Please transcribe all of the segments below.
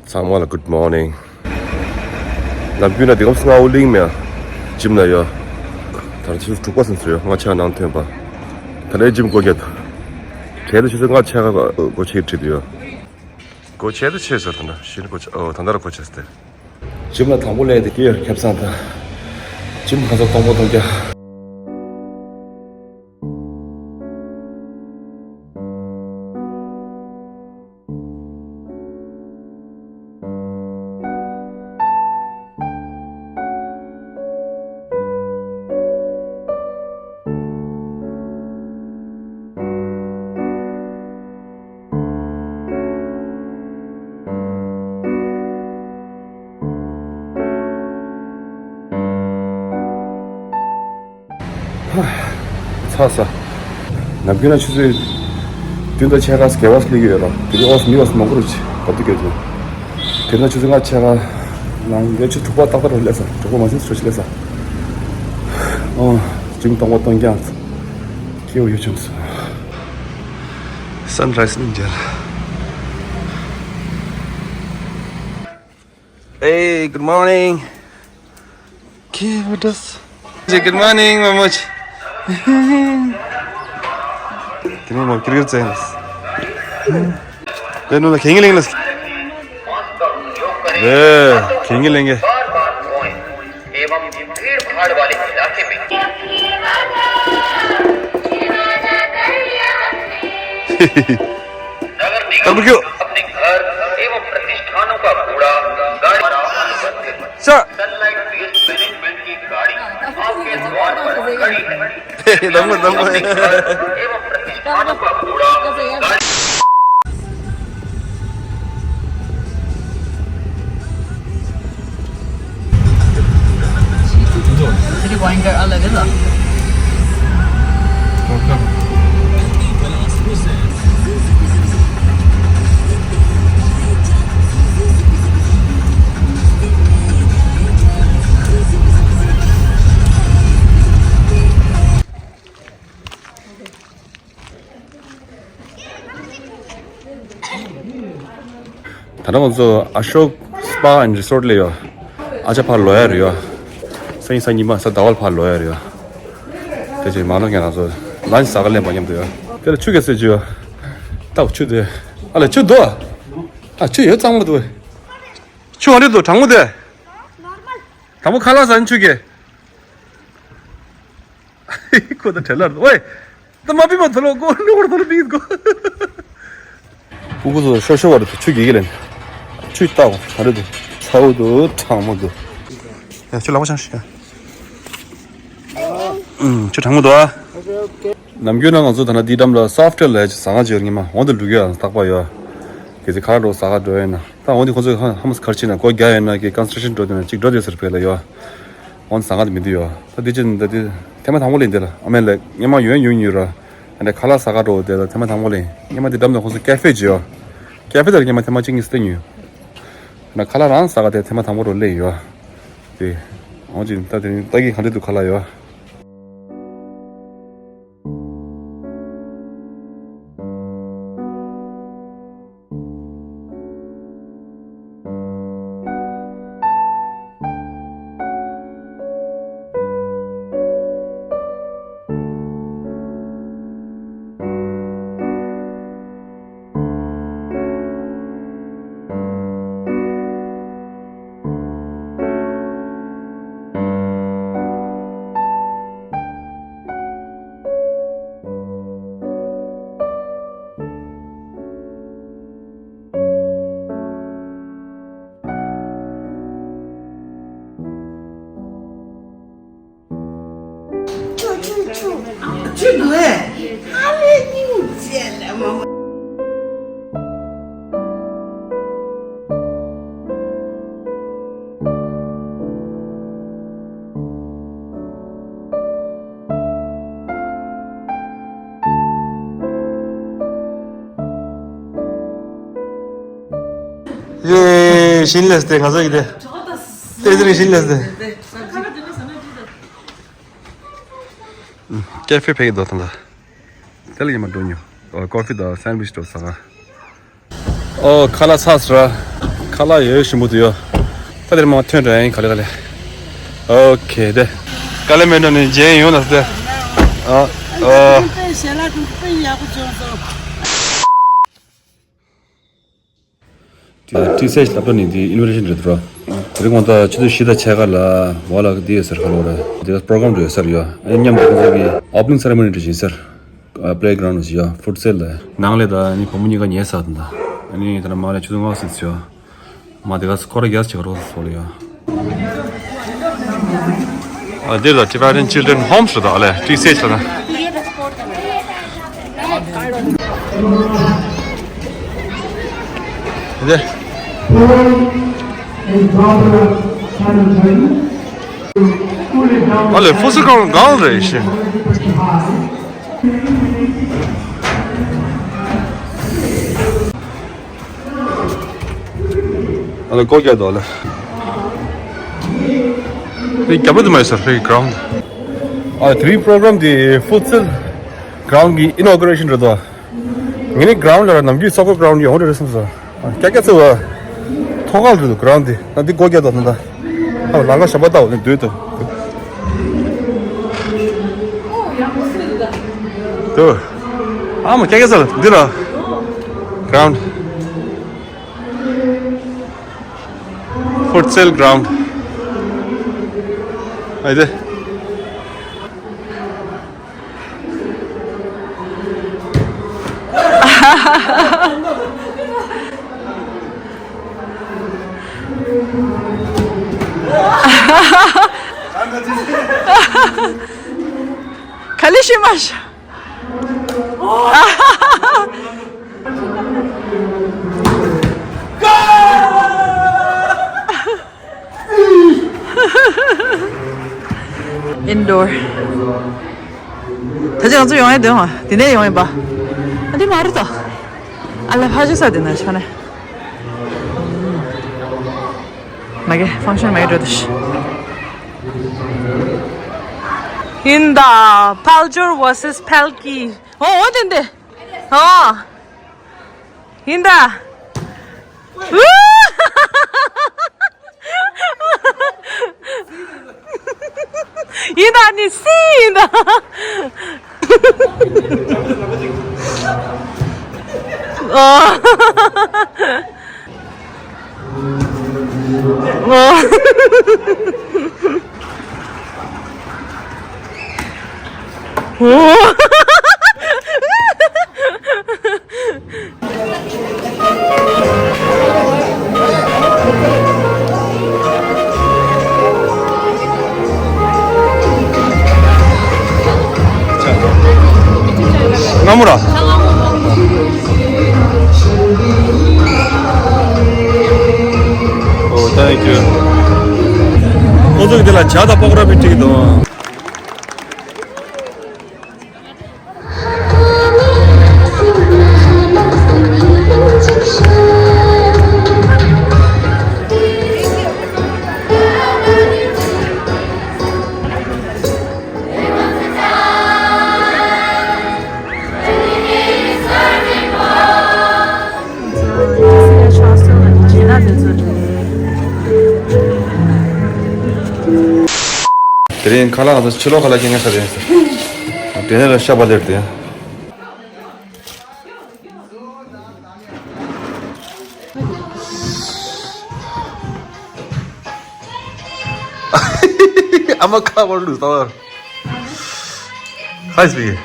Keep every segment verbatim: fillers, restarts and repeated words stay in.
ཚང་མ་ལ་good morning། ནམ་རྒྱུན་ན་དེ་གམ་སྔ་བོ་གླིང་མེ་ཇིམ་ལ་ཡོད། ད་ཆུ་ཚོད་དྲུག་པ་ཙམ་ཚོད་ཡོད། ང་ཆ་ནང་ཐོན་པ། ད་ལྟའི་ཇིམ་སྒོ་རྒྱག་གལ་ཏེ་ཆུ་ཚོད་ལྔ་ཆ་ག་སྒོ་ཕྱེ་བྲིས་ཡོད། སྒོ་ཕྱེ་ད་ཆེ་ཟེར་ད་ན་ཤིན་སྒོ་ཕྱེ། ཨོ་ད་ལྟ་ར་སྒོ་ཕྱེ་སྟེ། ཇིམ་ལ་དང་པོ་སླེབས་དེ་སྐྱེས་ཁེབས་སང་ད། ཇིམ་ཁ་ཚ་གཏོང་པོ་གཏོང་རྒྱ། ཚ་ས། ནམ་རྒྱུན་ན་ཆུ་ཚོད་བདུན་དང་ཕྱེད་ཀ་བརྒྱད་པ་སླེབས་ཀྱི་ཡོད་ར། དེ་ནི་ཨོས་མི་ཨོས་མང་པོ་རུ་ཆེ་བ་དུ་སྐད་དུ། དེ་ན་ཆུ་ཚོད་ལྔ་ཕྱེད་ཀ་ནང་ལས་ཆུ་དྲུག་པ་ཏག་ཏག་རུ་སླེབས་ས། དྲུག་པ་མ་ཟིན་ཆུ་སླེབས་ས། ཨོ། ཇིམ་གཏོང་པོ་གཏོང་རྒྱ། སྐྱེ་བོ་ཡོད་བྱུང་སོང་། Sunrise ནི་མཇལ། Hey, good morning. Good morning, Mamuch. Kini mo kirkir chen. Benu la kengi leng las. Be, kengi leng. एवं भीड़ भाड़ वाले इलाके में नगर निगम अपने घर एवं प्रतिष्ठानों का कूड़ा गाड़ी सनलाइट वेस्ट मैनेजमेंट की गाड़ी आपके द्वार पर खड़ी है। दंगो दंगो। एवं प्रतिष्ठानों का कूड़ा गाड़ी ད་ནང་ང་ཚོ་ཨ་ཤོག་སྤ་ཨེན་རི་སོར་ལ་ཡོད། ཨ་ཅག་ཕར་ལོག་ཡ་རེད་ཡོད། སང་ཉིན་གཟའ་ཉི་མ་གཟའ་ཟླ་བ་ལ་ཕར་ལོག་ཡ་རེད་ཡོད། དེ་རྗེས་མ་ནོར་ང་རང་ཚོ་ལན་ཆ་ཟ་ག་ལེན་པ་མཉམ་དུ་ཡོད། དེ་ལ་ཆུ་གེ་སེ་ཆུ་ཡོད། ད་ཆུ་དེ་ཨ་ལ་ཆུ་འདུག་ཨ་ཆུ་ཡོད་གཙང་མ་འདུག་ཆུ་ག་འདྲ་འདུག་གྲང་མོ་དེ། དང་པོ་ཁ་ལག་ཟ་ནི་ཆུ་གེ། ཁོ་ད་བྲེལ་ལར་ཝེ། ད་མ་པི་མ་ཐོ་ལོ་ཀོ་ནོར་ཐོ་ལོ་པི་ཀོ། ཀུ་ཀུ་ཚོ་ཤོ་ཤོ་བར་དུ་ཆུ་གི་གི་ལེན། ཆུ་ཏག་ག་རེ་འདུག་ཚ་བོ་འདུག་གྲང་མོ་འདུག་ཡ་ཆུ་ལག་པ་ཆང་ཞིག་ཡ། ཨུམ་ཆུ་གྲང་མོ་འདུག་ཨ། ནམ་རྒྱུན་ན་ང་ཚོ་ད་ན་འདི་འགྲམ་ལ་སོབ་ཊེལ་ལ་ཟ་ང་བྱེད་ཉི་མ་འོན་ཏེ་འགྲོ་གི་ཡ་རྟག་པ་ཡོད། གལ་སྲིད་ཁ་འགྲོ་ཟ་ག་འགྲོ་ཡོད་ན། ད་འོན་ཏེ་ཁོ་ཚོས་ཧ་ཧ་མ་སི་གར་ཕྱིན་ན་སྒོ་རྒྱག་ཡོད་ན་གི་ཀོན་སི་ཊྲག་ཤན་འགྲོ་དེ་ན་གཅིག་འགྲོ་དེ་ཟེར་བས་ལ་ཡོད། འོན་ཟ་ང་དེ་མི་འདུག་ཡོད། ད་འདི་ཅི་ད་དེ་ཐེངས་མ་དང་པོ་ལེན་དེ་ལ་ཨ་མེ་ལ་སྔོན་མ་ཡོད་ཡོད་ཉོས་ར། ཨ་ནེ་ཁ་ལག་ཟ་ག་འགྲོ་དེ་ལ་ཐེངས་མ་དང་པོ་ལེན་སྔོན་མ་དེ་འགྲམ་ན་ཁོ་ཚོ་ཀེ་ཧྥེ་ཅིག་ཡོད། ཀེ་ཧྥེ་དེ་ལ་སྔོན་མ་ཐེངས་མ་གཅིག་གཉིས་སྟེ་ཉོས། ཨ་ནེ་ཁ་ལག་རང་ཟ་ག་དེ་ཐེངས་མ་དང་པོ་རུ་ལེན་ཡོད། དེ་འོན་ཅི་ད་དེ་ད་གི་ག་འདྲ་འདུག་ཁ་ལག་ཡོད། ཡེ། ཤིན་ལས་ཏེ་ང་ཚོ་ཡི་ཏེ། ཏེ་ཟེར་ཤིན་ལས་ཏེ། ཀེ་ཧྥེ་ཕེབས་ཀྱི་འདུག་ད་ལྟ། དེ་ལ་ཡིན་མ་འགྲོ་ཉོ། ཨོ་ཀོ་ཧྥི་དང་སན་ཝིཆ་འགྲོ་ཟ་ག་ཨོ་ཁ་ལག་ཚར་སོང་ར། ཁ་ལག་ཡོད་ཞིམ་པོ་འདུག་ཡོ། ད་དེར་མ་ཐོན་འགྲོ་ཡིན་ག་ལེ་ག་ལེ། ཨོ་ཁེ་དེ། དཀའ་ལས་མེད་འགྲོ་ནས་མཇལ་ཡོང་ན་ཟེར། ཨ་ཨ། ཏི་སེ་ལབ་ནི་འདི་ཨིན་ཝི་ཊེ་ཤན་རེད་འགྲོ། དེ་རིང་ང་ད་ཆུ་ཚོད་བཞི་དང་ཕྱེད་ཀ་ལ་ཝ་ལ་འདི་ཡོད་ཟེར་ཁ་ལོ་རེད། དེ་པོ་རོ་གྷ་རམ་འགྲོ་ཡོད་ཟེར་ཡོ། ཨ་ནི་མཉམ་དུ་ཁོང་ཚོ་གི་ཨོ་པ་ནིང་སེ་རེ་མོ་ནི་འགྲོ་བཞིན་ཟེར། པ་ལེ་གྷ་རའུན་ཌི་ཡོད། ཕུཊ་སལ་ལ་ནང་ལས་ད་ཨ་ནི་བུ་མོ་གཉིས་ཀ་ཉལ་ས་དང་ད། ཨ་ནི་ད་ནི་མ་ལས་ཆུ་ཚོད་ལྔ་ཟིན་ཡོ། མ་དེ་ག་སྐོར་རྒྱག་ཆེ་རོ་སོ་ལ་ཡོད། ཨ་འདིར་ད་Tibetan Children Homes རེད་ད་ཨ་ལེ་ཏི་སེ་ལ་ན། འདི། ཨ་ལེ་ཕུ་སི་གང་གང་རེད་ཤི། ཨ་ལ་ཀོ་ཀྱ་དོ་ལ། རི་རྒྱབ་ལ་དུ་མ་ཡོད་ས་རི་གྷ་རའུན་ཌི། ཨ་དེ་རིང་པོ་རོ་གྷ་རམ་དེ་ཕུཊ་སལ་གྷ་རའུན་ཌི་གི་ཨིན་ཨོ་གྷི་རེ་ཤན་རེད་དོ། ངས་ནི་གྷ་རའུན་ཌི་ལ་ནམ་རྒྱུན་སོག་པོ་གྷ་རའུན་ཌི་ཡོང་རེད་རེད་བསམ་སོང་། ཀྱ་ཀྱ་ཚོ་བ། ཐོག་ཁ་རེད་འདུག་གྷ་རའུན་ཌི་དེ། ན་འདི་སྒོ་རྒྱག་དང་ན་ད། ཨ་ལང་ཀ་ཞབས་པ་ལྟ་བ་ནི་འདུག་ཏུ། ཏུ། ཨ་མ་ཀྱ་ཀྱ་ཚོ་འདི་ལ། གྷ་རའུན་ཌི། ཕུཊ་སལ་གྷ་རའུན་ཌི། ཨ་དེ། ག་ལེ་ཤི་མ་ཤ། Indoor། ད་ཅི་ང་ཚོ་ཡོང་ཡ་འདོད་མ། དེ་ནས་ཡོང་ཡིན་པ། ཨ་འདི་མ་རེད་དོ། ཨ་ལ་ཕ་ཇི་ས་དེ་ན་ཆ་ནས། མ་གི་ཕང་ཤན་མ་གི་འགྲོ་དུ་ཤི། ཡིན་ད། ཕལ་ཇོར་ཝར་སེ་སི་ཕལ་ཀི། ཨོ་ཨོ་དེ་འདི། ཨོ། ཡིན་ད། ཡིན་ད་ནི་སི་ཡིན་ད། ཨོ། ཨོ། ཨོ། སྔ་མོ་ར། ཨོ། Thank you། ཁོ་ཚོ་གི་དེ་ལ་ཇ་དང་པོག་ར་བི་ཊི་འདུག་དེ་རིང་ཁ་ལག་ང་ཚོ་ཕྱི་ལོགས་ཁ་ལག་ཁྱེར་ངེས་ཁ་རེད། དེ་ནས་ལ་ཤ་བ་ལེར་དེ། ཨ་མ་ཁ་བར་ལུས་ཏོར། Hi speak.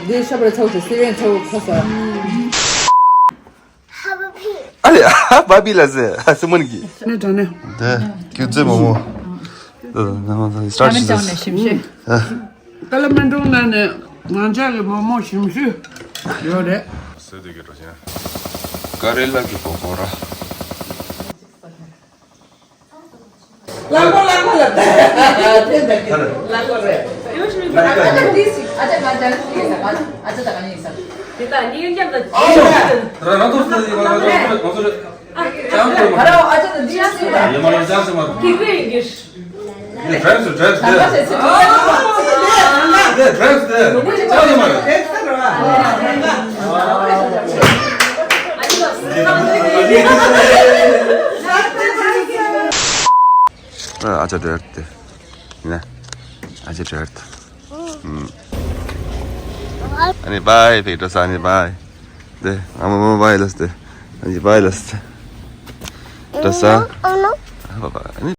འདི་ཤ་བར་ཚོགས་ཏེ་སི་རེན་ཚོགས་ཁོ་ས། ཨ་ལེ། བ་བི་ལ་ཟེ་སི་མོན་གི། ནས་དྲ་ནས། དེ་ཁྱོད་ཚོས་མོ་མོ། ཨ་ནི་ཅང་ནས་ཞིམ་ཤོས། ཀ་ལ་མན་གྲོང་ནང་ནས་ང་ཅག་གི་མོ་མོ་ཞིམ་ཤོས་ཡོད་རེད། སེ་དེ་གི་འགྲོ་ཅན། ཀ་རེ་ལ་གི་པོ་ཀོ་ར། ལ་ལ་ལ་ལ་ལ། དེ་འདྲ་གི་ལ་ལ་རེད། ཨ་ཅག་འདི་སི་ཨ་ཅག་ང་ཅག་ཡིན་ས་ཨ་ཅག་ད་ག་ནས་ཡིན་ས། དེ་ད་ངའི་ཡོན་ཀྱང་ད། ཨོ། ར་ར་ཐོག་ས་ཡི་ང་ང་ང་ཚོ་རེད། ཨ་རོ་ཨ་ཅག་ད་འདི་སི་ཡ་མ་ལ་ཅག་སི་མ། ཀི་ཀི་ཡིན་གྱི། ནས་ཌི་རེ་སི་ཌི་རེ་སི་ཌི་རེ་སི་ཌི་རེ་སི་ཅག་ཡིན་མ་རེད། ཨ་ཅག་འགྲོ་ཡ་རེད་དེ། ཡིན་ན། ཨ་ཅག་འགྲོ་ཡ་རེད་དེ། ཨུམ། ཨ་ནི་བྷའི་ཕེ་འགྲོ་ས། ཨ་ནི་བྷའི། དེ་ཨ་མ་མ་བྷའི་ལབ་སྟེ། ཨ་ནི་བྷའི་ལབ་སྟེ། འགྲོ་ས། ཨ་བྷའི་བྷའི། ཨ་ནི།